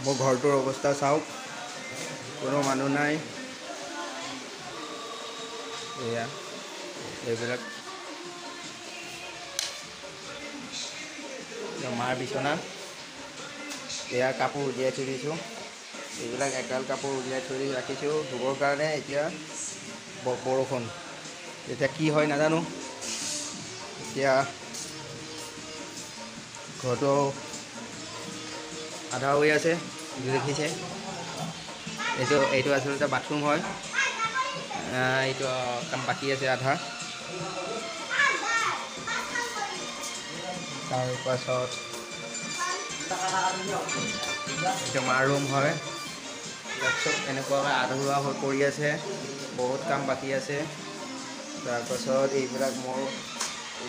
মোৰ ঘৰটোৰ অৱস্থা চাওক, কোনো মানুহ নাই। এয়া এইবিলাক মাৰ বিচনা। এয়া কাপোৰ উলিয়াই থৈ দিছোঁ, এইবিলাক এগাল কাপোৰ উলিয়াই থৈ দি ৰাখিছোঁ ধুবৰ কাৰণে। এতিয়া বৰষুণ, এতিয়া কি হয় নাজানো। এতিয়া ঘৰটো আধা হৈ আছে, দেখিছে। এইটো এইটো আচলতে বাথৰুম হয়। এইটো কাম বাকী আছে আধা। তাৰপাছত এইটো মাৰ ৰুম হয়। চব এনেকুৱাকৈ আধৰুৱা হৈ পৰি আছে, বহুত কাম বাকী আছে। তাৰপাছত এইবিলাক মোৰ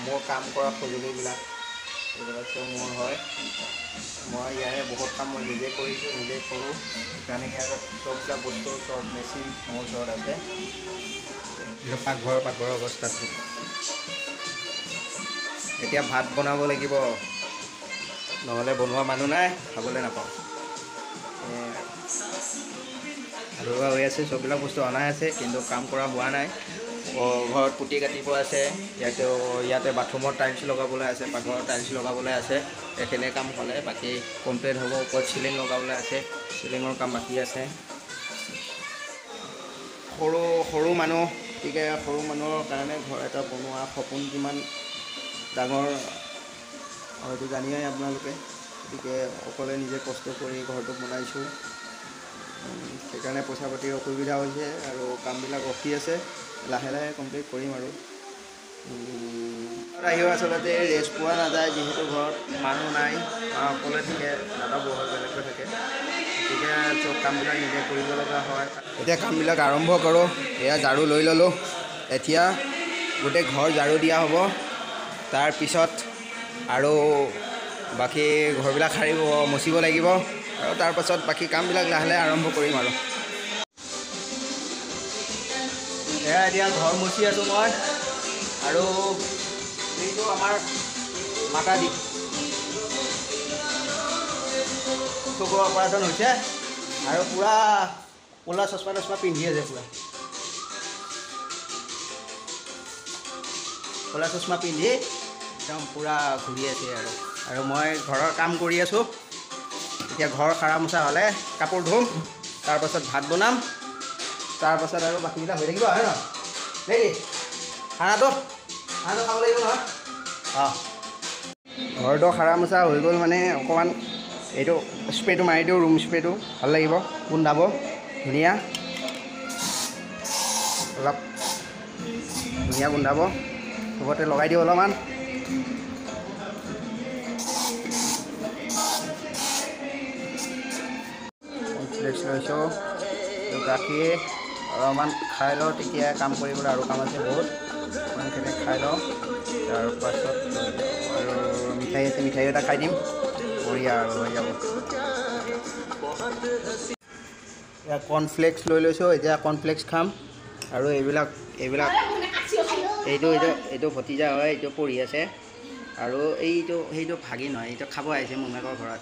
মোৰ কাম কৰা সঁজুলিবিলাক, এইবিলাক চব মোৰ হয়। মই ইয়াৰে বহুত কাম মই নিজে কৰিছোঁ, নিজে কৰোঁ। সেইকাৰণে ইয়াৰ চববিলাক বস্তু, চব মেচিন মোৰ ওচৰত আছে। এইটো পাকঘৰৰ অৱস্থাটো। এতিয়া ভাত বনাব লাগিব, নহ'লে বনোৱা মানুহ নাই, খাবলৈ নাপাওঁ। আধৰুৱা হৈ আছে, চববিলাক বস্তু অনাই আছে, কিন্তু কাম কৰা হোৱা নাই। ঘৰত পুতি কাটিব আছে, ইয়াতে বাথৰুমত টাইলছ লগাবলৈ আছে, পাকঘৰত টাইলছ লগাবলৈ আছে। এইখিনি কাম হ'লে বাকী কমপ্লিট হ'ব। ওপৰত চিলিং লগাবলৈ আছে, চিলিঙৰ কাম বাকী আছে। সৰু সৰু মানুহ, গতিকে সৰু মানুহৰ কাৰণে ঘৰ এটা বনোৱা সপোন কিমান ডাঙৰ হয়তো জানিয়ে আপোনালোকে। গতিকে অকলে নিজে কষ্ট কৰি ঘৰটো বনাইছোঁ, সেইকাৰণে পইচা পাতিৰ অসুবিধা হৈছে আৰু কামবিলাক ৰখি আছে। লাহে লাহে কমপ্লিট কৰিম আৰু। আহিও আচলতে ৰেষ্ট পোৱা নাযায়, যিহেতু ঘৰত মানুহ নাই, মা অকলে থাকে, দাদা বৌ বেলেগকৈ থাকে। গতিকে চব কামবিলাক নিজে কৰিব লগা হয়। এতিয়া কামবিলাক আৰম্ভ কৰোঁ। এয়া ঝাৰু লৈ ল'লোঁ, এতিয়া গোটেই ঘৰ ঝাৰু দিয়া হ'ব। তাৰপিছত আৰু বাকী ঘৰবিলাক সাৰিব মচিব লাগিব, আৰু তাৰপাছত বাকী কামবিলাক লাহে লাহে আৰম্ভ কৰিম আৰু। এয়া এতিয়া ঘৰ মচি আছোঁ মই। আৰু এইটো আমাৰ মাতাজী, চকুৰ অপাৰেশ্যন হৈছে আৰু পূৰা ক'লা চশমা তচমা পিন্ধি আছে, পূৰা ক'লা চশমা পিন্ধি একদম পূৰা ঘূৰি আছে। আৰু আৰু মই ঘৰৰ কাম কৰি আছোঁ। এতিয়া ঘৰ সাৰা মোচা হ'লে কাপোৰ ধুম, তাৰপাছত ভাত বনাম, তাৰপাছত আৰু বাকীবিলাক হৈ থাকিব, হয় নহয়? দেই খানাটো খানাটো খাব লাগিব নহয়। অঁ, ঘৰটো সাৰা মোচা হৈ গ'ল, মানে অকণমান এইটো স্প্ৰেটো মাৰি দিওঁ, ৰুম স্প্ৰেটো ভাল লাগিব, গোন্ধাব ধুনীয়া, অলপ ধুনীয়া গোন্ধাব। চবতে লগাই দিওঁ অলপমান। কৰ্ণফ্লেক্স লৈছোঁ, গাখীৰ অলপমান খাই লওঁ, তেতিয়া কাম কৰিবলৈ আৰু কাম আছে বহুত, ইমানখিনি খাই লওঁ। তাৰপাছত আৰু মিঠাই আছে, মিঠাই এটা খাই দিম, বঢ়িয়া আৰু হৈ যাব। এতিয়া কৰ্ণফ্লেক্স লৈ লৈছোঁ, এতিয়া কৰ্ণফ্লেক্স খাম। আৰু এইবিলাক এইবিলাক এইটো এইটো এইটো ভতিজা হয়, এইটো পঢ়ি আছে। আৰু এইটো সেইটো ভাগি নহয়, এইটো খাব আহিছে মোমায়েকৰ ঘৰত।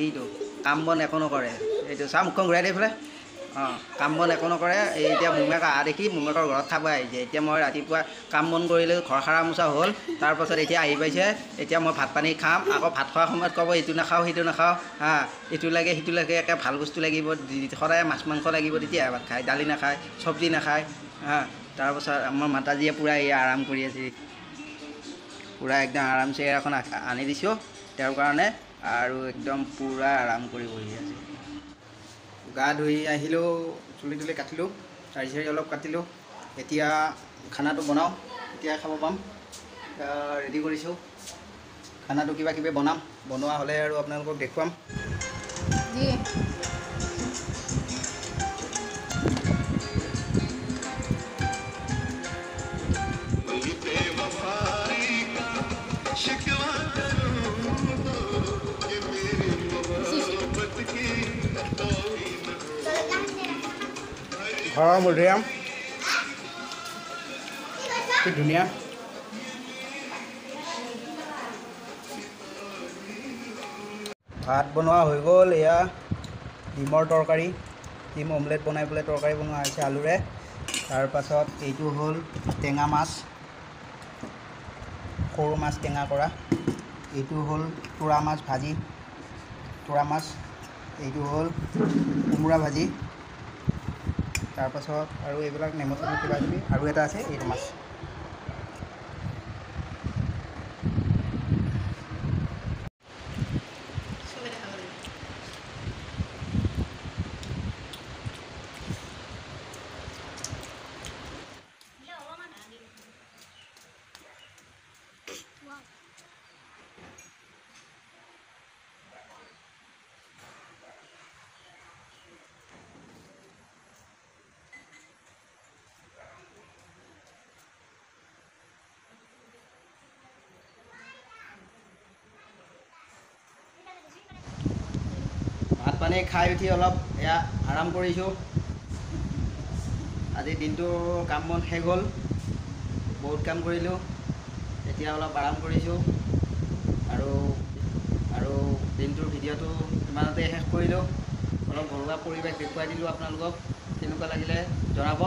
এইটো কাম বন একো নকৰে, এইটো চা মুখখন ঘূৰাই দি এইফালে। অঁ, কাম বন একো নকৰে। এই এতিয়া মোমায়েক অহা দেখি মোমায়েকৰ ঘৰত খাব আহিছে। এতিয়া মই ৰাতিপুৱা কাম বন কৰিলোঁ, ঘৰ সাৰা মোচা হ'ল, তাৰপাছত এতিয়া আহি পাইছে। এতিয়া মই ভাত পানী খাম, আকৌ ভাত খোৱাৰ সময়ত ক'ব এইটো নাখাওঁ সেইটো নাখাওঁ, হা এইটো লাগে সেইটো লাগে, একে ভাল বস্তু লাগিব, সদায় মাছ মাংস লাগিব তেতিয়াহে ভাত খায়, দালি নাখায়, চব্জি নাখায়, হা। তাৰপাছত আমাৰ মাতাজীয়ে পূৰা এই আৰাম কৰি আছে, পূৰা একদম আৰাম চেয়াৰ এখন আনি দিছোঁ তেওঁৰ কাৰণে, আৰু একদম পূৰা আৰাম কৰি বহি আছে। গা ধুই আহিলোঁ, চুলি তুলি কাটিলোঁ, দাড়ি চাড়ি অলপ কাটিলোঁ। এতিয়া খানাটো বনাওঁ, এতিয়া খাব পাম। ৰেডি কৰিছোঁ খানাটো, কিবা কিবি বনাম, বনোৱা হ'লে আৰু আপোনালোকক দেখুৱাম। ঘৰৰ মধুৰিআম কি ধুনীয়া। ভাত বনোৱা হৈ গ'ল, এয়া ডিমৰ তৰকাৰী, ডিম অমলেট বনাই পেলাই তৰকাৰী বনোৱা হৈছে আলুৰে। তাৰপাছত এইটো হ'ল টেঙা মাছ, সৰু মাছ টেঙা কৰা। এইটো হ'ল তোৰা মাছ ভাজি, তোৰা মাছ। এইটো হ'ল কোমোৰা ভাজি। তাৰপাছত আৰু এইবিলাক নেমু চেমু কিবা কিবি, আৰু এটা আছে এইটো মাছ। ভাত পানী খাই উঠি অলপ এয়া আৰাম কৰিছোঁ। আজি দিনটো কাম বন শেষ হ'ল, বহুত কাম কৰিলোঁ, এতিয়া অলপ আৰাম কৰিছোঁ। আৰু আৰু দিনটোৰ ভিডিঅ'টো ইমানতে শেষ কৰিলোঁ। অলপ ঘৰুৱা পৰিৱেশ দেখুৱাই দিলোঁ আপোনালোকক, কেনেকুৱা লাগিলে জনাব।